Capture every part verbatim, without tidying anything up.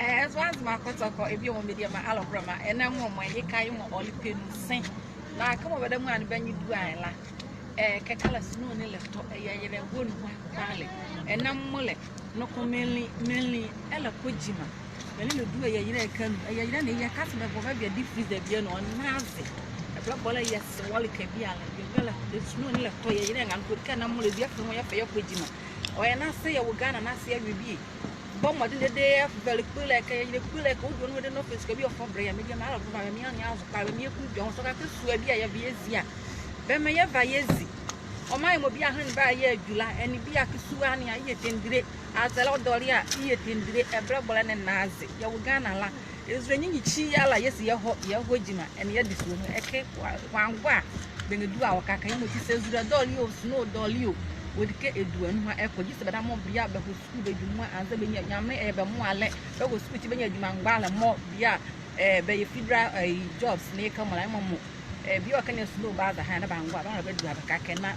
Ɛɛ, so Azuma Kotoko, ebie wɔ media ma alɔbɔlɛma, ɛnɛ mɔɔ mɔɔ yeka ye mɔɔ ɔle pɛ nu se. Na kɛmɔ bɛdabɛ mɔɔ bɛ nye dua ye la. Ɛɛ, kɛkala snow ne lɛtɔ, ɛyɛ yerɛ wɔ nuhua kpalɛ. Ɛnɛ mɔɔ lɛ, noko menli, menli, ɛlɛkɔ gyima. Menli lɛ du ɛyɛ yerɛ ɛkɛ nu, ɛyɛ yerɛ ne yɛka se bɛbɔ bɛbie deep freeze bie nu, ɔnle aze. Ɛbɛlɛbɔlɛ yɛse wɔle kɛ biala, yɛwulɛ, snow ne lɛtɔ, ɛyɛ yerɛ ɛnga noko kɛ ɛnɛ mɔɔ lɛ bie fɛɛ mɔɔ yɛfa yɛkɔ gyima. Ɔyɛ nase yɛwɔ Ghana nase yɛwɔ bie. Bɔ mɔdenle dedee ɛvɛlɛ kpole ɛkɛ, yɛyilɛ kpole ɛkɛ, ɔdua nu ɛdɛ nɔ fɛɛ sika bie ɔfɔ brɛ yɛ, media ma alɔbɔlɛma, bɛmaa yɛ ane azo kɛ, bɛmaa yɛkɔ dwɛŋ, sɔka kɛ sua bie a yɛva yɛzi a. Bɛmaa yɛva yɛzi. Ɔmaa yɛ mɔɔ bie ahenle bɛayɛ adwula, ɛnee bie a kɛ sua ne a, yeyɛ tendire. Azɛlɛ ɔdɔle a, yeyɛ tendire, ɛbɛlɛbɔlɛ ne naaze. Yɛwɔ Ghana la, ɛzule nyinyikyi ye a la, yɛse yɛhɔ, yɛhɔ gyima, ɛnee yɛde sua nu, ɛkɛ, wɔ, wɔangɔ a, bɛnrɛdua wɔ kɛkala, yemɔti saa ɛzule dɔle o, snow dɔle o, wɔdi kɛ ɛdua nuhua ɛkɔ, gyɛsɛ bɛdabɛ mɔɔ bie a bɛkɔ sukuu bɛdwu mɔɔ, anzɛɛ bɛnyia, Nyamenle ɛyɛ bɛ mɔɔ a lɛ, bɛkɔ sukuu ekyi bɛnyia gyima mgbalɛ mɔɔ bie a, ɛɛ, bɛyɛ federal, ɛɛ, jobs ne kɛ mɔɔ la, yemɔ mɔɔ, ɛɛ, bie a ɔkɛ ne snow baza ɛha na bɛangɔ a, bɛmaa bɛdua bɛ kɛkala na,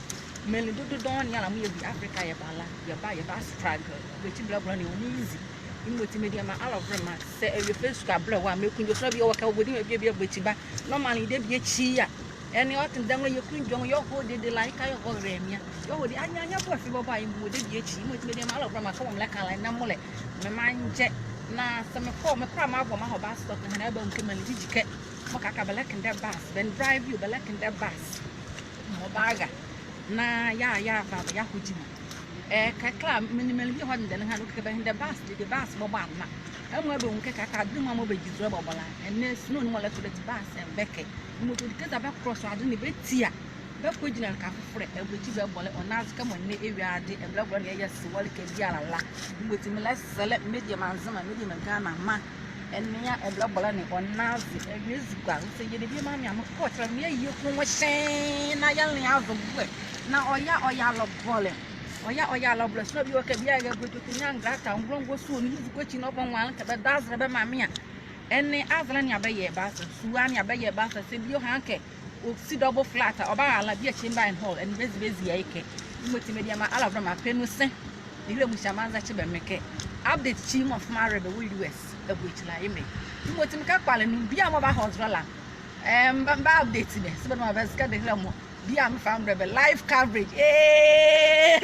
menli dodo dɔɔnwo ne a la mɔɔ yɛvi Africa yɛba la, yɛba, yɛba struggle, bɛti ɛbɛlɛbɔlɛ ne ɔnle easy. Yemɔti media ma alɔbɔlɛma, saa ɛwie fɛɛ sua bɛlɛ wɔ a, mekɛ ndwo sua bie wɔ kɛ wɔdi bie bie bɛti ba, normally debie ekyi a. Ɛnee ɔtendɛ mɔɔ yɛkɔ dwɛŋ, yɛhɔ dedee la, yeka yɛhɔ rɛmia. Yɛhɔ dedee, anya, anya bɔ ɛfe bɔbɔ a, yemɔ debie ekyi. Yemɔti media ma alɔbɔlɛma kɛ wɔmlɛka la, ɛnɛ mɔɔ lɛ, memaangyɛ. Na saa mekɔ, mekɔ a mebɔ, mehɔ bus stop ne ɛhene, ɛbahunle kɛ menli bigyi kɛ. Mɔɔ kɛkala bɛlɛkendɛ bus, bɛndrive o, bɛlɛkendɛ bus. Mɔɔ bara. Na yɛ, yɛava, yɛahɔ gyima. Ɛɛ, kɛkala, menli, menli bie hɔ dendɛ ne ɛhene, kɛ bɛhendɛ bus, dedee bus bɔbɔ a na. Ɛmɔ ɛbahunle kɛ kɛkala, adinli mɔɔ bɛgyi zolɛ bɔbɔ la. Ɛnɛ snow ne mɔɔ lɛtɔ la ti bus ɛmbɛkɛ. Yemɔti ɔdi kɛ eza bɛ cross ade ne bɛti a, bɛkɔ gyima ɛleka fofolɛ, ɛbɛlɛkyi bɛbɔlɛ, ɔnle aze kɛmɔ ɛnɛ ɛwia ade, ɛbɛlɛbɔlɛ ne yɛse wɔle kɛ biala la. Yemɔti melɛsɛlɛ media ma Nzema, media ma Ghanama. Ɛnea ɛbɛlɛbɔlɛ ne ɔnle aze, ɛwie ezi gua, ɔse yɛdabie maa me a, mekɔ kyɛlɛ me a, yɛkɔ wɔ hyɛn, na yɛnle azo bɔɛ, na ɔyɛ, ɔyɛ alɔbɔlɛ, ɔyɛ, ɔyɛ alɔbɔlɛ, sua bie wɔ kɛ bie a ɛgɛ bɛtɔ kɛ nyia ngrata, ngolongolo sua ne, yezi kɔ ekyi na ɔbɔ nwanle kɛ bɛda azɛlɛ bɛmaa me a, ɛnee azɛlɛ ne a bɛyɛ basa, sua ne a bɛyɛ basa, saa bie ɔha kɛ ɔsi double flat a, ɔbara la, bie chamber and hall, ɛnee bɛzi, bɛzi ye ɛkɛ. Yemɔti media ma alɔbɔlɛma, pɛ nu se. Yemɔti amanzɛkye bɛ me kɛ update kyi mɔɔ fama rɛ bɛ wɔ U S, ɛbɔ ekyi la yemɔ. Yemɔti mekɛ kpalɛ nu, bie mɔɔ bahɔ zolɛ la, ɛɛ, meba, meba update bɛ, saa bɛdabɛ mɔɔ bɛzɛkɛ dehelɛ mɔ, bie a mefa mrɛ bɛ live coverage. Ee.